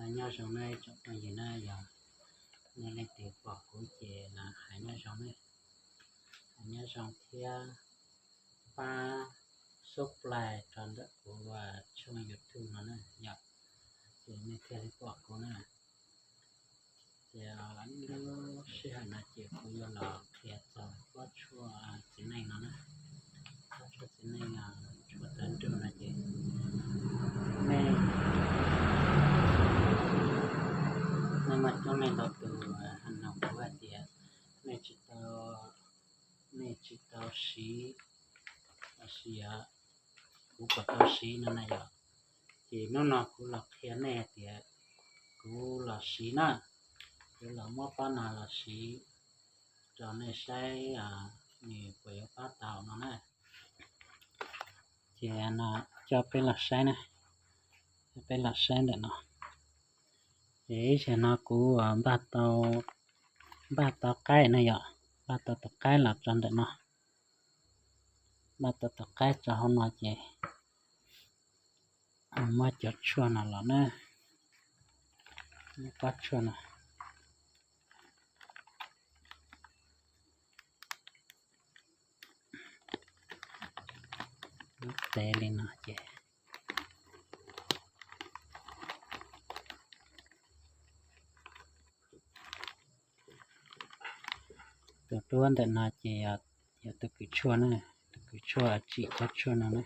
Nyob zoo nej tsoom phooj ywg na, yog nej leej twg pom kuv ces hais nyob zoo na, hais nyob zoo thiab pab subscribe rau ntawm kuv tshooj YouTube no na yom, ces nej thiaj li pom kuv na. Ces lub sij hawm no ces kuv yuav los qhia txog pob tshuaj txiv neej no na. Pob tshuaj txiv neej, tshuaj tawv nruj no ces nej, nej muaj coob leej ntau tus hais no kuv hais tias nej tsis tau, nej tsis tau siv, los sis kuv puas tau siv no na yom. Ces hnub no kuv los qhia nej hais tias kuv los siv na, kuv los muab pob no los siv rau nej saib nws puas yuav pab tau no na. Ces no coj peb los saib na, peb los saib ntawm no. Ces ib zaug no kuv npaj tau, npaj tau qaib na yom, npaj tau tus qaib los rau ntawm no, npaj tau tus qaib rau hauv no ces muab cov tshuaj no los na, muab pob tshuaj no lub tev li no ces tus duab ntawm no ces yog tus kws tshuaj na, tus kws tshuaj tsim pob tshuaj no na.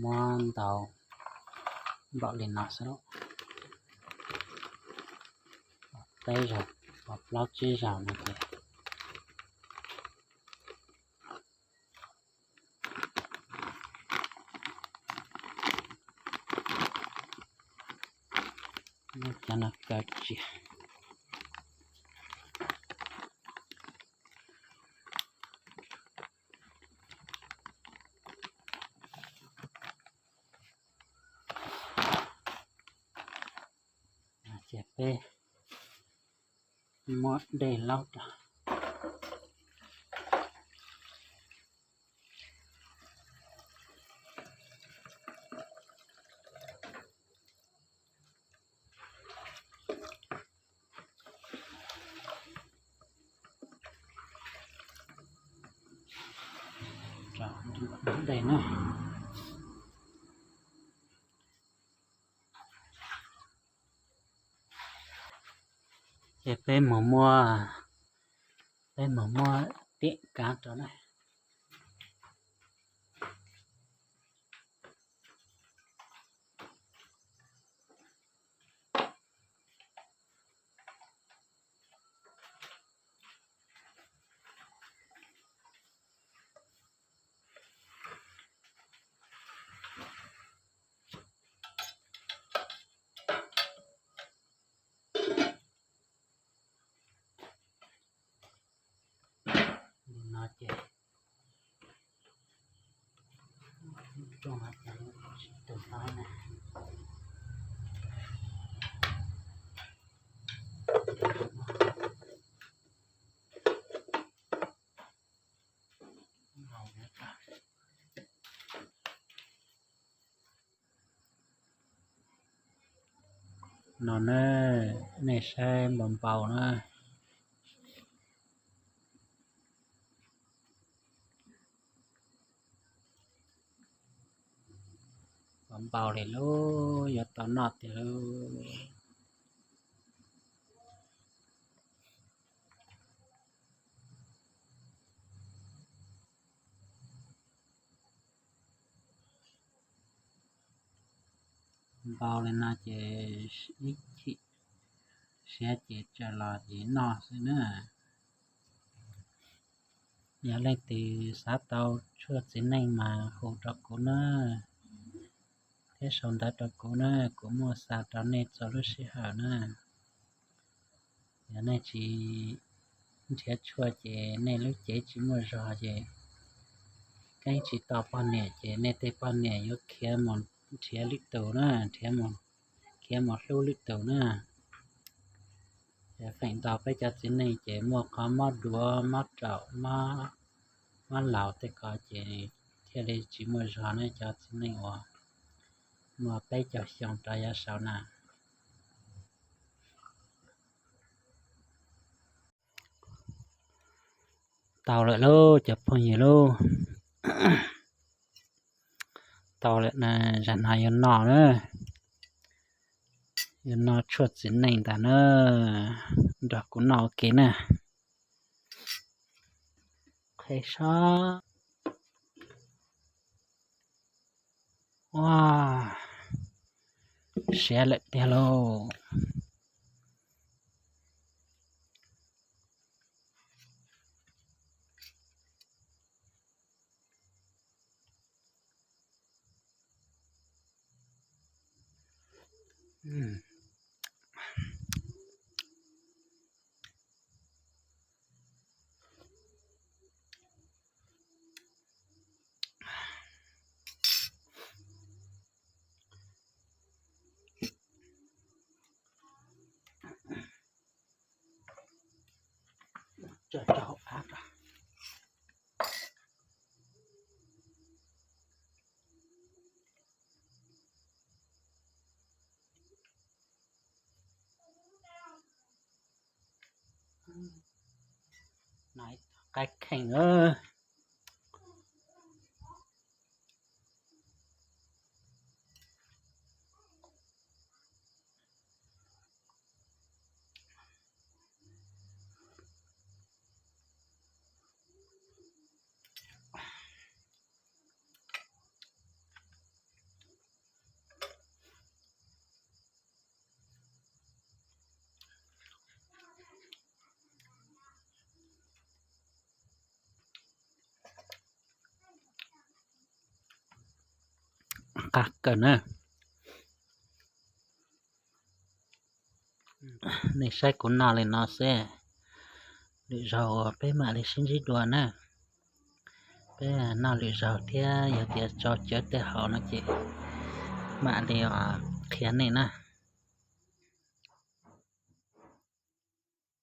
Muab ntaus npaum li no xwb, peb zaug, plaub tsib zaug no ces cov no kaw tsiag. Ces peb muab dej laub rau. Dej na. Ces peb mus muab, peb mus muab tiam kav rau na. Li no ces rooj no ces tsis tu no na. No na, nej saib npau npau na. Npau npau li lub, yuav tau noj tiag lub. Npau li no ces ib chim siav ces tsaws los ces noj xwb na. Yog leej twg xav tau tshuaj txiv neej mas hu rau kuv na, thiab sau ntawv rau kuv na, kuv muaj xa rau nej txhua lub sij hawm na. Yog nej tsis nrhiav tshuaj ces nej lub cev tsis muaj zog ces Keeb tsis tau poj niam ces nej tej poj niam yuav khiav mus nrhiav lwm tus na, nrhiav mus, khiav mus hlub lwm tus na. Ces feem ntau peb cov txiv neej ces muaj qhov mob duav, mob raum, mob laus tej ko ces thiaj li tsis muaj zog na. Cov txiv neej uas muaj peb caug xyoo rov yav saud na. Tau lawm lauj cov phooj ywg lauj, tau lawm na, zag no yuav noj na, yuav noj tshuaj txiv neej ntag na, nrog kuv noj ua ke na. Qhia sab, ua, siav lawm tiag lauj. Qaib kheej. Qab kawg na. Nej saib kuv noj li no xwb, lwm zaug peb mam li sib ntsib dua na. Peb noj lwm zaug thiab yog tias tso cawv tej haus no ces mam li qhia nej na.